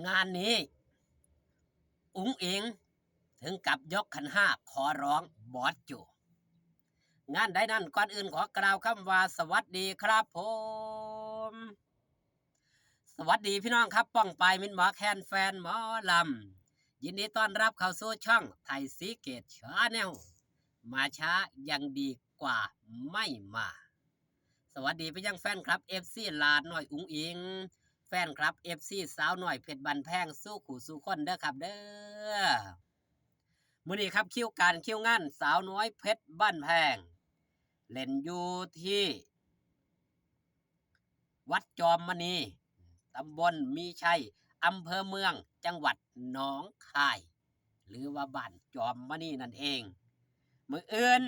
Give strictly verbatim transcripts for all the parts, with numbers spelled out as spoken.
งานนี้ อุ๋งอิ๋งถึงกับยกขันห้าขอร้องบอสโจ งานใดนั้นก่อนอื่นขอกล่าวคำว่าสวัสดีครับผม สวัสดีพี่น้องครับ ป้องปายมิตรหมอแคนแฟนหมอลำ ยินดีต้อนรับเข้าสู่ช่องไทยซีเกตชาแนล มาช้ายังดีกว่าไม่มา สวัสดีไปยังแฟนคลับ เอฟซี หลาน้อยอุ๋งอิ๋ง แฟนคลับ เอฟซี สาวน้อยเพชรบ้านแพงสู่คู่สู่คนเด้อครับเด้อ มื้อนี้ครับคิวการคิวงานสาวน้อยเพชรบ้านแพง เล่นอยู่ที่ วัดจอมมณี ตำบลมีชัย อำเภอเมือง จังหวัดหนองคาย หรือว่าบ้านจอมมณีนั่นเอง มื้ออื่น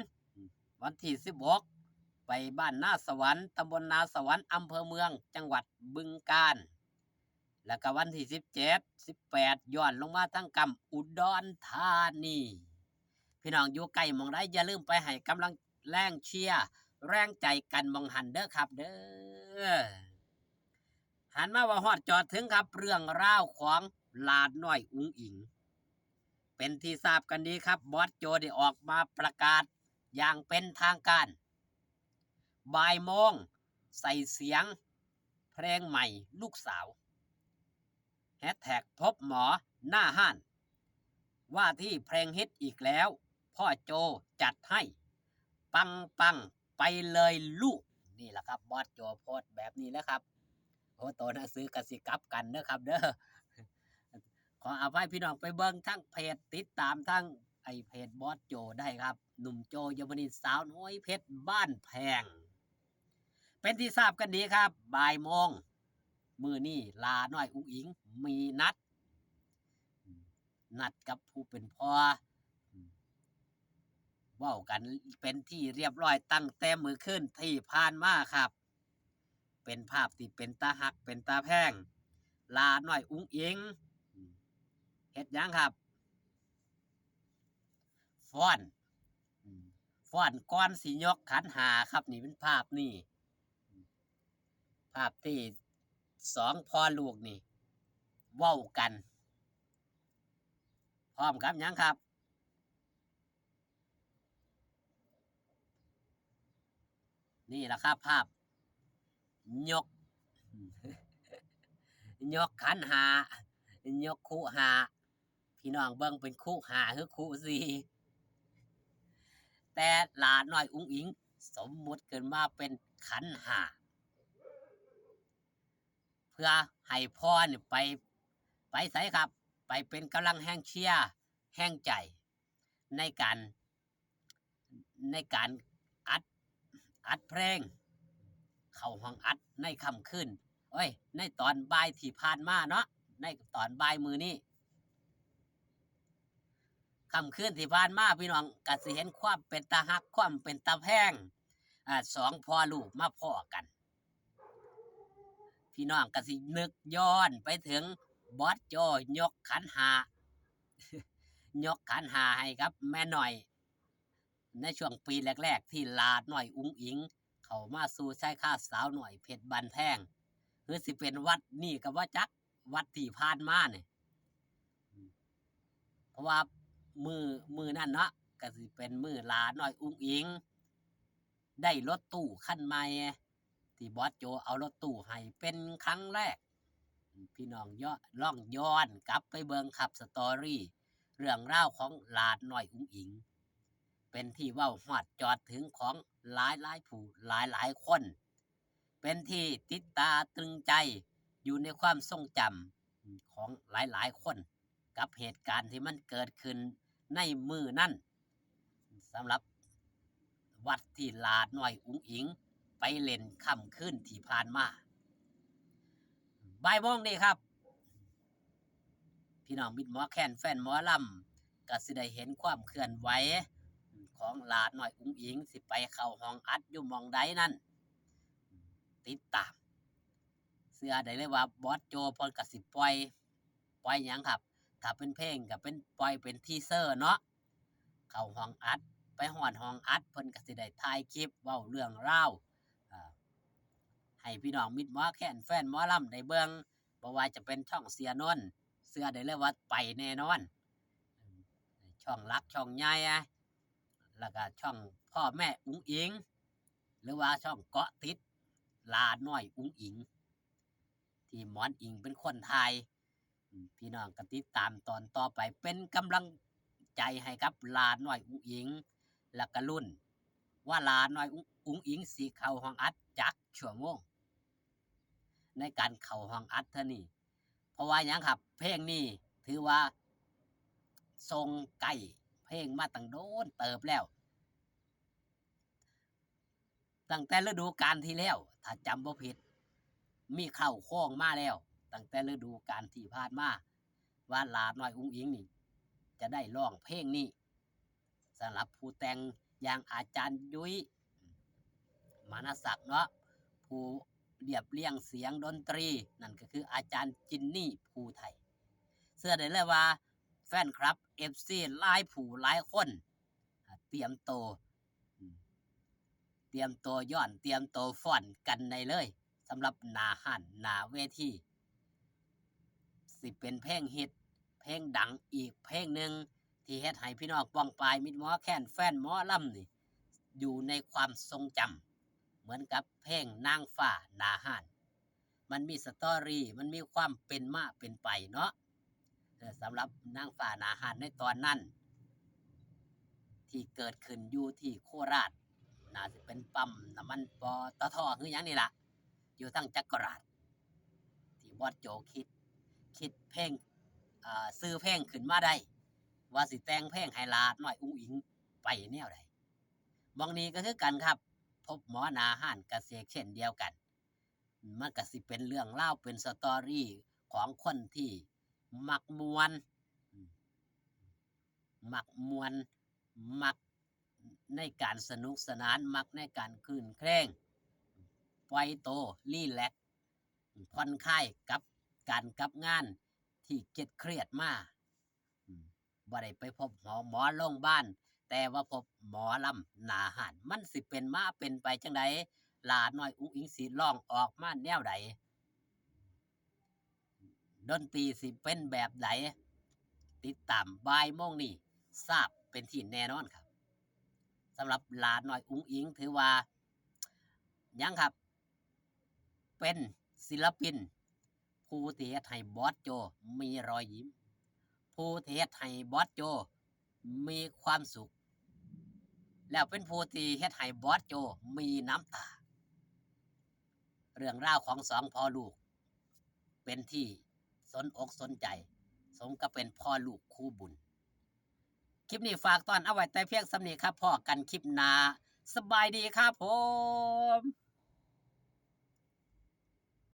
วันที่สิบหก ไปบ้านนาสวรรค์ ตำบลนาสวรรค์ อำเภอเมือง จังหวัดบึงกาฬ แล้วก็วันที่สิบเจ็ด สิบแปด ย้อนลงมาทางกำอุดรธานี พี่น้องอยู่ใกล้หม่องใดอย่าลืมไปให้กำลังแรงเชียร์แรงใจกันหม่องหั้นเด้อครับเด้อ หันมาว่าฮอดจอดถึงครับ เรื่องราวของหลาน้อยอุ๋งอิ๋ง เป็นที่ทราบกันดีครับ บอสโจได้ออกมาประกาศอย่างเป็นทางการ บ่ายโมง ใส่เสียงเพลงใหม่ลูกสาว แฮชแท็กพบหมอหน้าห้าน ว่าที่เพลงฮิตอีกแล้ว พ่อโจจัดให้ ปังปังไปเลยลูก นี่แหละครับ บอสโจโพสต์แบบนี้แล้วครับ โอ้ โตหนังสือกสิกลับกันเด้อครับเด้อ ขออภัยพี่น้องไปเบิ่งทั้งเพจ ติดตามทั้งไอ้เพจบอสโจได้ครับ หนุ่มโจเยอรมนี สาวน้อยเพชรบ้านแพง เป็นที่ทราบกันดีครับ บ่ายโมง มื้อนี้หลาน้อยอุ๋งอิ๋งมีนัด นัดกับผู้เป็นพ่อ เว้ากันเป็นที่เรียบร้อยตั้งแต่มื้อคืนที่ผ่านมาครับ เป็นภาพที่เป็นตาฮักเป็นตาแพง หลาน้อยอุ๋งอิ๋ง เฮ็ดหยังครับ ฟ้อน ฟ้อนก่อนสิยกขันห้าครับ นี่เป็นภาพนี่ ภาพที่สองพ่อลูกนี่ เว้ากัน พร้อมกับหยังครับ นี่แหละครับ ภาพ ยก ยกขันห้า ยกคุห้า พี่น้องเบิ่งเป็นคุห้าหรือคุสี่ แต่หลาน้อยอุ๋งอิ๋งสมมุติขึ้นมาเป็นขันห้า เพื่อให้พ่อนี่ไป ไปไสครับ ไปเป็นกำลังแฮงเชียร์แฮงใจ ในการ ในการอัด อัดเพลง เข้าห้องอัดในค่ำคืน เอ้ย ในตอนบ่ายที่ผ่านมาเนาะ ในตอนบ่ายมื้อนี้ ค่ำคืนที่ผ่านมาพี่น้องก็สิเห็นความเป็นตาฮัก ความเป็นตาแพง อ่า สองพ่อลูกมาพ้อกัน พี่น้องก็สินึกย้อนไปถึงบอสโจยกขันห้า ยกขันห้าให้กับแม่น้อย ในช่วงปีแรกๆ ที่หลาน้อยอุ๋งอิ๋งเข้ามาสู่ชายคาสาวน้อยเพชรบ้านแพง หรือสิเป็นวัดนี่ก็บ่จัก วัดที่ผ่านมานี่ เพราะว่ามื้อ มื้อนั้นเนาะ ก็สิเป็นมื้อหลาน้อยอุ๋งอิ๋ง ได้รถตู้คันใหม่ ที่บอสโจเอารถตู้ให้เป็นครั้งแรก พี่น้องย้อน ลองย้อนกลับไปเบิ่งครับ สตอรี่ เรื่องราวของหลาน้อยอุ๋งอิ๋ง เป็นที่เว้าฮอดจอดถึงของหลายๆ ผู้หลายๆ คน เป็นที่ติดตาตรึงใจอยู่ในความทรงจำของหลายๆ คน กับเหตุการณ์ที่มันเกิดขึ้นในมื้อนั้น สำหรับวัดที่หลาน้อยอุ๋งอิ๋งไปเล่นค่ำคืนที่ผ่านมา บ่ายโมงนี้ครับ พี่น้องมิตรหมอแคนแฟนหมอลำ ก็สิได้เห็นความเคลื่อนไหวของหลาน้อยอุ๋งอิ๋ง สิไปเข้าห้องอัดอยู่หม่องใดนั้น ติดตาม เชื่อได้เลยว่าบอสโจเพิ่นก็สิปล่อย ปล่อยหยังครับ ถ้าเป็นเพลงก็เป็นปล่อยเป็นทีเซอร์เนาะ เข้าห้องอัด ไปฮอดห้องอัด เพิ่นก็สิได้ถ่ายคลิปเว้าเรื่องราว อ่า ให้พี่น้องมิตรหมอแคนแฟนหมอลำได้เบิ่ง บ่ว่าจะเป็นช่องเสียนนท์ เชื่อได้เลยว่าไปแน่นอน ช่องหลักช่องใหญ่ แล้วก็ช่องพ่อแม่อุ๋งอิ๋ง หรือว่าช่องเกาะติดหล้าน้อยอุ๋งอิ๋ง ที่หมอนอิ๋งเป็นคนถ่าย อืม พี่น้องก็ติดตามตอนต่อไป เป็นกำลังใจให้กับหล้าน้อยอุ๋งอิ๋ง แล้วก็ลุ้นว่าหล้าน้อยอุ๋ง อุ๋งอิ๋งสิเข้าห้องอัดจักชั่วโมง ในการเข้าห้องอัดเทื่อนี้ เพราะว่าหยังครับ เพลงนี้ถือว่าส่งใกล้เพลงมาตั้งโดนเติบแล้ว ตั้งแต่ฤดูกาลที่แล้ว ถ้าจำบ่ผิด มีข่าวโค้งมาแล้ว ตั้งแต่ฤดูกาลที่ผ่านมา ว่าหล้าน้อยอุ๋งอิ๋งนี่ จะได้ร้องเพลงนี้ สำหรับผู้แต่งอย่างอาจารย์ยุ้ย มานศักดิ์เนาะ ผู้เรียบเรียงเสียงดนตรี นั่นก็คืออาจารย์จินนี่ ภูไทย เชื่อได้เลยว่าแฟนคลับ เอฟซี หลายผู้หลายคน อ่า เตรียมตัว อืม เตรียมตัวย้อน เตรียมตัวฟ้อนกันได้เลย สำหรับหน้าฮ้านหน้าเวที สิเป็นเพลงฮิต เพลงดังอีกเพลงหนึ่ง ที่เฮ็ดให้พี่น้องป้องปายมิตรหมอแคนแฟนหมอลำนี่ อยู่ในความทรงจำ เหมือนกับเพลงนางฟ้าหน้าฮ้าน มันมีสตอรี่ มันมีความเป็นมาเป็นไปเนาะ เออ สำหรับนางฟ้าหน้าฮ้านในตอนนั้น ที่เกิดขึ้นอยู่ที่โคราช น่าสิเป็นปั๊มน้ำมัน ปตท หรือหยังนี่ล่ะ อยู่ทางจักราช ที่บอสโจคิด คิดเพลง เอ่อ ชื่อเพลงขึ้นมาได้ ว่าสิแต่งเพลงให้หล้าน้อยอุ๋งอิ๋งไปแนวใด หม่องนี้ก็คือกันครับ พบหมอหน้าฮ้านกะเสกเช่นเดียวกัน มันก็สิเป็นเรื่องราวเป็นสตอรี่ของคนที่มักม่วน อืม มักม่วน มักในการสนุกสนาน มักในการคลื่นเครง ปล่อยโต รีแลกซ์ ผ่อนคลายกับการกับงานที่เครียดเครียดมา อืม บ่ได้ไปพบหมอ หมอโรงพยาบาล แต่ว่าพบหมอลำหน้าฮ้าน มันสิเป็นมาเป็นไปจั่งใด หล้าน้อยอุ๋งอิ๋งสิร้องออกมาแนวใด ดนตรีสิเป็นแบบใด ติดตามบ่ายโมงนี้ ทราบเป็นที่แน่นอนครับ สำหรับหล้าน้อยอุ๋งอิ๋งถือว่า หยังครับ เป็นศิลปิน ผู้ที่เฮ็ดให้บอสโจมีรอยยิ้ม ผู้ที่เฮ็ดให้บอสโจมีความสุข แล้วเป็นผู้ที่เฮ็ดให้บอสโจมีน้ำตา เรื่องราวของสองพ่อลูก เป็นที่สนอกสนใจ สมกับเป็นพ่อลูกคู่บุญ คลิปนี้ฝากตอนเอาไว้แต่เพียงส่ำนี้ครับ พ้อกันคลิปหน้า สบายดีครับผม ส